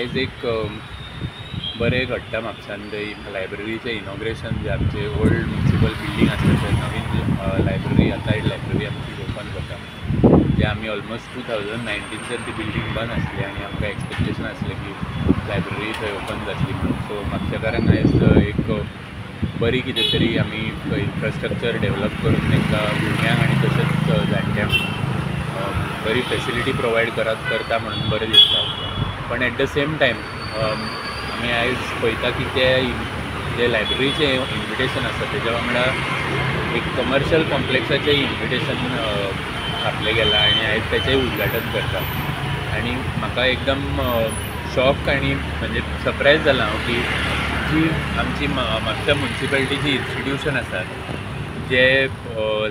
आयज एक बरें घडटा म्हापशान, ते लायब्ररीचें इनॉग्रेशन, जे आमचे ओल्ड म्युनिसिपल बिल्डींग आसता थंय नवीन लायब्ररी, असायड लायब्ररी आमची ओपन जाता. जे आमी ऑलमोस्ट 2019च्यान ती बिल्डींग बंद आसली आनी आमकां एक्सपेक्टेशन आसलें की लायब्ररी थंय ओपन जातली म्हणून. सो म्हापशेकारांक आयज एक बरी कितें तरी आमी इन्फ्रास्ट्रक्चर डेवलप करून तांकां भुरग्यांक आनी तशेंच जाणट्यांक बरी फेसिलिटी प्रोवायड करता म्हणून बरें दिसता. पण एट the same time आमी आयज पळयता की ते जे लायब्ररीचें इन्विटेशन आसा तेज्या वांगडा एक कमर्शियल कॉम्प्लेक्साचें इन्विटेशन छापलें गेलां आनी आयज तेचेंय उद्घाटन करता. आनी म्हाका एकदम शॉक आनी म्हणजे सरप्रायज जाला हांव की जी आमची म्हापशा म्युनिसिपालिटीची इन्स्टिट्यूशन आसात जे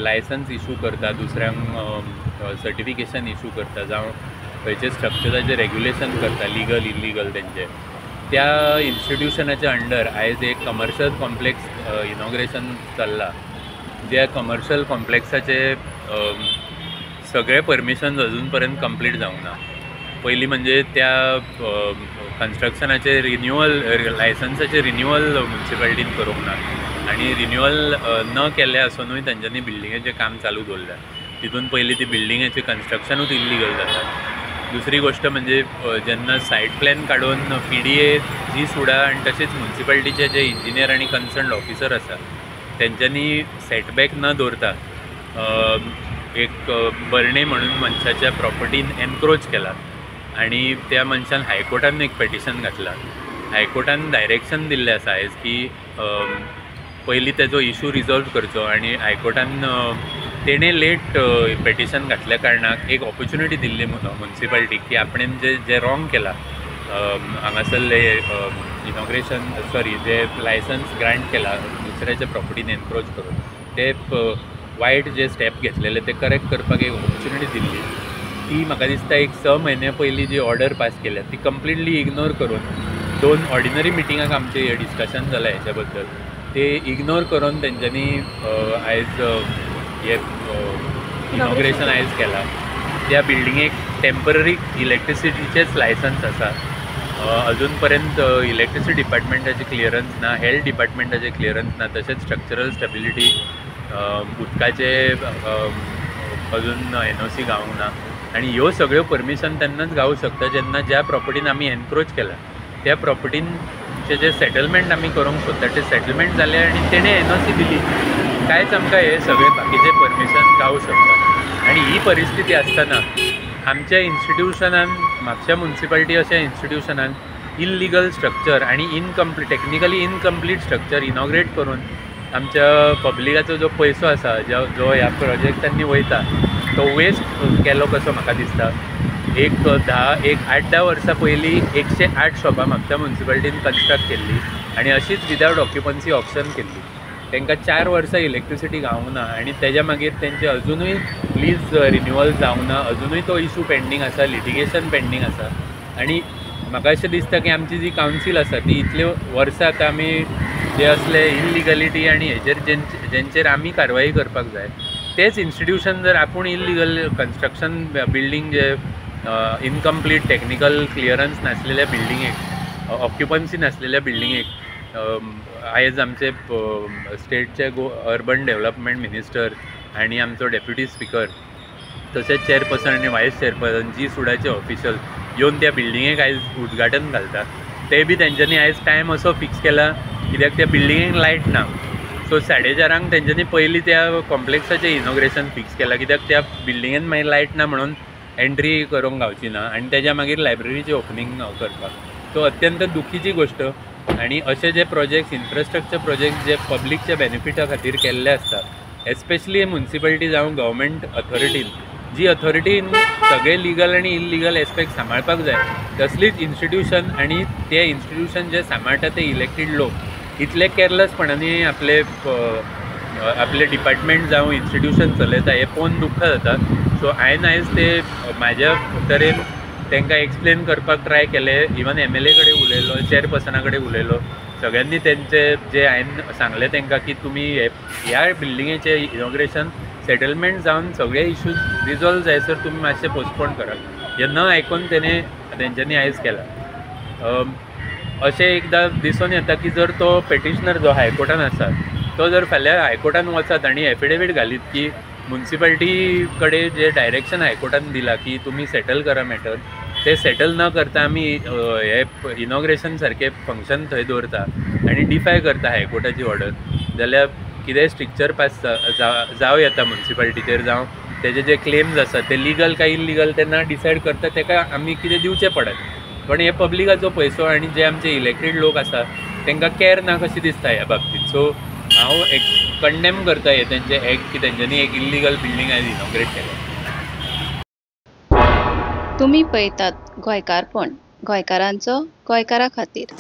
लायसन्स इशू करता, दुसऱ्यांक सर्टिफिकेशन इशू करता, जावं खंयचे स्ट्रक्चराचें रेग्युलेशन करता, लिगल इल्लिगल तेंचे, त्या इन्स्टिट्युशनाच्या अंडर आयज एक कमर्शियल कॉम्प्लेक्स इनॉग्रेशन चल्लां. ज्या कमर्शियल कॉम्प्लेक्साचे सगळे परमिशन्स अजून पर्यंत कंप्लीट जावंक ना. पयलीं म्हणजे त्या कन्स्ट्रक्शनाचे रिन्युअल, लायसन्साचें रिन्युअल म्युनिसिपालिटीन करूंक ना आनी रिन्युअल न केल्लें आसुनूय तेंच्यांनी बिल्डिंगेचें काम चालू दवरलें. तितून पयलीं ती बिल्डिंगेचें कन्स्ट्रक्शनूच इल्लिगल जाता. दुसरी गोश्ट म्हणजे जेन्ना सायट प्लॅन काडून PDA जी सुडा आनी तशेंच म्युनिसिपालिटीचे जे इंजिनियर आनी कन्सर्न ऑफिसर आसा तेंच्यांनी सेटबॅक न दवरता एक बर्णे म्हणून मनशाच्या प्रॉपर्टीन एनक्रोच केला आनी त्या मनशान हायकोर्टान एक पेटिशन घातलां. हायकोर्टान डायरेक्शन दिल्लें आसा आयज की पयलीं तेजो इशू रिजॉल्व करचो आनी हायकोर्टान तेणें लेट पेटिशन घातल्या कारणाक एक ऑपॉर्च्युनिटी दिल्ली म्युनिसिपालिटीक की आपणें जे जे रॉंग केलां हांगासरले इनॉग्रेशन सॉरी जे लायसन्स ग्रांट केला दुसऱ्याच्या प्रॉपर्टीन एनक्रोच करून ते वायट जे स्टेप घेतलेले ते करेक्ट करपाक एक ऑपॉर्च्युनिटी दिल्ली. ती म्हाका दिसता एक 6 म्हयन्या पयलीं जी ऑर्डर पास केल्या ती कंप्लिटली इग्नोर करून 2 ऑर्डिनरी मिटिंगाक आमचें डिस्कशन जालां हेच्या बद्दल, ते इग्नोर करून तेंच्यांनी आयज हे इनॉग्रेशन आयज केलां. त्या बिल्डिंगेक टेंपररी इलेक्ट्रिसिटीचेच लायसन्स आसा, अजून पर्यंत इलेक्ट्रिसिटी डिपार्टमेंटाचें क्लियरन्स ना, हेल्थ डिपार्टमेंटाचें क्लियरन्स ना, तशेंच स्ट्रक्चरल स्टेबिलिटी उदकाचे अजून NOC गावूंक ना. आनी ह्यो सगळ्यो परमिशन तेन्नाच गावूं शकता जेन्ना ज्या प्रॉपर्टीन आमी एनक्रोच केला त्या प्रॉपर्टीनचें जें सेटलमेंट आमी करूंक सोदता तें सेटलमेंट जालें आनी तेणें NOC दिली कांयच आमकां हे सगळे बाकीचे परमिशन गावूं शकता. आनी ही परिस्थिती आसतना आमच्या इन्स्टिट्युशनान म्हापशा म्युनिसिपालिटी अशा इन्स्टिट्युशनान इल्लिगल स्ट्रक्चर आनी incomplete, technically incomplete structure inaugurate करून आमच्या पब्लिकाचो जो पयसो आसा जो ह्या प्रोजेक्टांनी वयता तो वेस्ट केलो कसो म्हाका दिसता. एक 8-10 वर्सां पयलीं 108 शॉपां म्हापशा म्युनिसिपालिटीन कन्स्ट्रक्ट केल्ली आनी अशीच विदावट ऑक्युपन्सी ऑप्शन केल्ली. तांकां 4 वर्सां इलेक्ट्रिसिटी गावूंक ना आनी तेज्या मागीर तेंचे अजुनूय लीज रिन्युअल जावंक ना, अजुनूय तो इशू पेंडींग आसा, लिटिगेशन पेंडींग आसा. आनी म्हाका अशें दिसता की आमची जी कावन्सील आसा ती इतल्यो वर्सां आतां आमी जे असले इल्लिगलिटी आनी हेजेर जेंचेर आमी कारवाई करपाक जाय तेच इन्स्टिट्युशन जर आपूण इल्लिगल कन्स्ट्रक्शन बिल्डींग जे इनकम्प्लीट टॅक्निकल क्लियरन्स नासलेल्या बिल्डिंगेक, ऑक्युपन्सी नासलेल्या बिल्डिंगेक आयज आमचे स्टेटचे अर्बन डेवलपमेंट मिनिस्टर आनी आमचो डेप्युटी स्पिकर तशेंच चेअरपर्सन आनी वायस चेअरपर्सन जी सुडाचे ऑफिशल येवन त्या बिल्डिंगेक आयज उद्घाटन घालता. ते बी तेंच्यांनी आयज टायम असो फिक्स केला कित्याक त्या बिल्डिंगेक लायट ना. सो 4:30 तेंच्यांनी पयलीं त्या कॉम्प्लेक्साचें इनॉग्रेशन फिक्स केलां कित्याक त्या बिल्डिंगेन मागीर लायट ना म्हणून एंट्री करूंक गावची ना आनी तेज्या मागीर लायब्ररीचें ओपनींग करपाक. सो अत्यंत दुखीची गोश्ट आनी अशे जे प्रोजेक्ट्स, इन्फ्रास्ट्रक्चर प्रोजेक्ट्स जे पब्लिकच्या बेनिफिटा खातीर केल्ले आसता, एस्पेशली म्युनिसिपालिटी जावं गव्हर्मेंट अथॉरिटीन, जी अथॉरिटीन सगळे लिगल आनी इल्लिगल एस्पेक्ट सांबाळपाक जाय तसलीच इन्स्टिट्युशन आनी ते इन्स्टिट्युशन जे सांबाळटा ते इलेक्टेड लोक इतले केअरलेसपणांनी आपले आपले डिपार्टमेंट जावं इन्स्टिट्युशन चलयता हें पळोवन दुख्ख जाता. सो हांवें आयज ते म्हाज्या तरेन तांकां एक्सप्लेन करपाक ट्राय केलें, इवन MLA कडेन उलयलो, चेअरपर्सना कडेन उलयलो, सगळ्यांनी तेंचे जे हांवें सांगलें तांकां की तुमी ह्या बिल्डिंगेचें इनॉग्रेशन सेटलमेंट जावन सगळे इश्यूज रिजॉल्व जायसर तुमी मातशें पोस्टपोन करात. हें न आयकून तेंच्यांनी आयज केलां. अशें एकदां दिसून येता की जर तो पेटिशनर जो हायकोर्टान आसा तो जर फाल्यां हायकोर्टान वचत आनी एफिडेवीट घालीत की मुन्सिपाल्टी कडेन जे डायरेक्शन हायकोर्टान दिलां की तुमी सेटल करा मॅटर, ते सेटल न करता आमी हे इनॉग्रेशन सारकें फंक्शन थंय दवरता आनी डिफाय करता हायकोर्टाची ऑर्डर, जाल्यार कितेंय स्ट्रिक्चर पास जावं येता मुन्सिपाल्टीचेर, जावं तेजे जे क्लेम्स आसात ते लिगल काय इल्लिगल ते ना डिसायड करता, तेका आमी कितें दिवचें पडत. पण हे पब्लिकाचो पयसो आनी जे आमचे इलेक्टेड लोक आसा तांकां कॅर ना कशें दिसता ह्या बाबतींत. सो हांव एक कंडेम करता हे तेंचे एक्ट की तेंच्यांनी एक इल्लिगल बिल्डींग आयज इनॉग्रेट केल्या. तुमी पळयतात गोंयकारपण, गोंयकारांचो गोंयकारा खातीर.